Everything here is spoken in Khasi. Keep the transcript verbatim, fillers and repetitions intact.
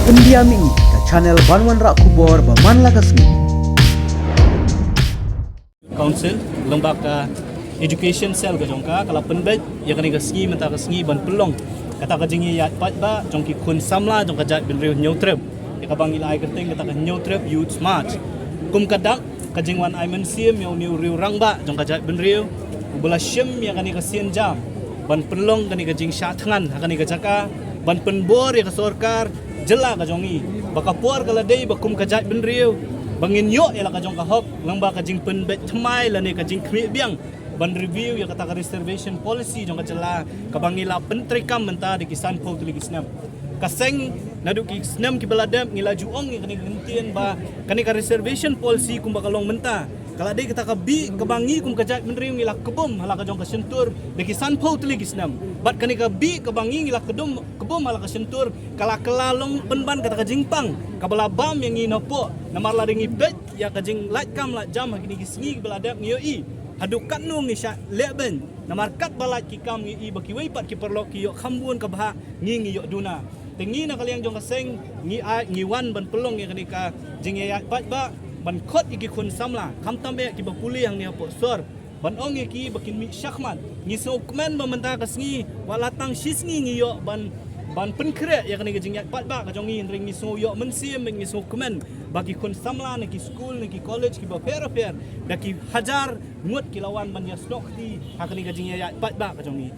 Pyndiam ïa ka channel ban wanrah khubor ba man la ka sngi. Council, lyngba ka Education Cell ka jong ka, ka la pynbeit ïa kane ka sngi mynta ka sngi ban pynlong kata ka jingïaid paidbah jong ki khun samla jong ka jaitbynriew Hynñiewtrep, ïa kaba ngi la ai kyrteng kata ka Hynñiewtrep Youth March. Kum ka dak ka jingwan ai mynsiem ïa une u riew rangbah jong ka jaitbynriew uba la shim ïa kane ka sienjam ban pynlong kane ka jingshah thngan ha kane ka jaka, ban pynbor ïa ka sorkar jylla ka jong ngi ba ka por ka la dei ba kum ka jaitbynriew ba ngin ïoh ïa la ka jong ka hok lyngba ka jingpynbeit thymmai lane ka jingkhmih biang ban review ïa kata ka reservation policy jong ka jylla kaba ngi la pyntreikam mynta da ki sanphew tylli ki snem. Ka seng naduh ki snem kiba la dep ngi la ju ong ïa kane ka kyntien ba kane ka reservation policy kumba ka long mynta ka la dei kata ka bih kaba ngi kum ka jaitbynriew ngi la kbum ha la ka jong ka shyntur da ki sanphew tylli ki snem. Bad kane ka bih kaba ngi ngi la kdum kbum ha la ka shyntur ka la kylla long pynban kata ka jingpang kaba la bam ïa ngi napoh, namar lada ngi peit ïa ka jinglait kam lait jam ha kine ki sngi kiba la dep ngi ïohi haduh katno ngi shah leh beiñ, namar katba lait ki kam ngi ïohi ba kiwei pat ki paralok ki ïoh kham bun ka bhah, ngi ngi ïoh duna. Te ngi na ka liang jong ka seng ngi ai ngi wan ban pynlong ïa kane ka jingïaid paidbah ban khot ïa ki khun samla khamtam eh kiba pule hangne hapoh sor ban ong ïa ki ba kin mih shakhmat. Ngi sngewkmen ba mynta ka sngi wat la tang shi sngi ngi ïoh ban ban pynkhreh ïa kane ka jingïaid paidbah ka jong ngi, hynrei ngi sngew ïoh mynsiem, ngi sngewkmen ba ki khun samla na ki skul na ki college kiba pher pher da ki hajar ngut ki la wan ban ïasnoh kti ha kane ka jingïaid paidbah ka jong ngi.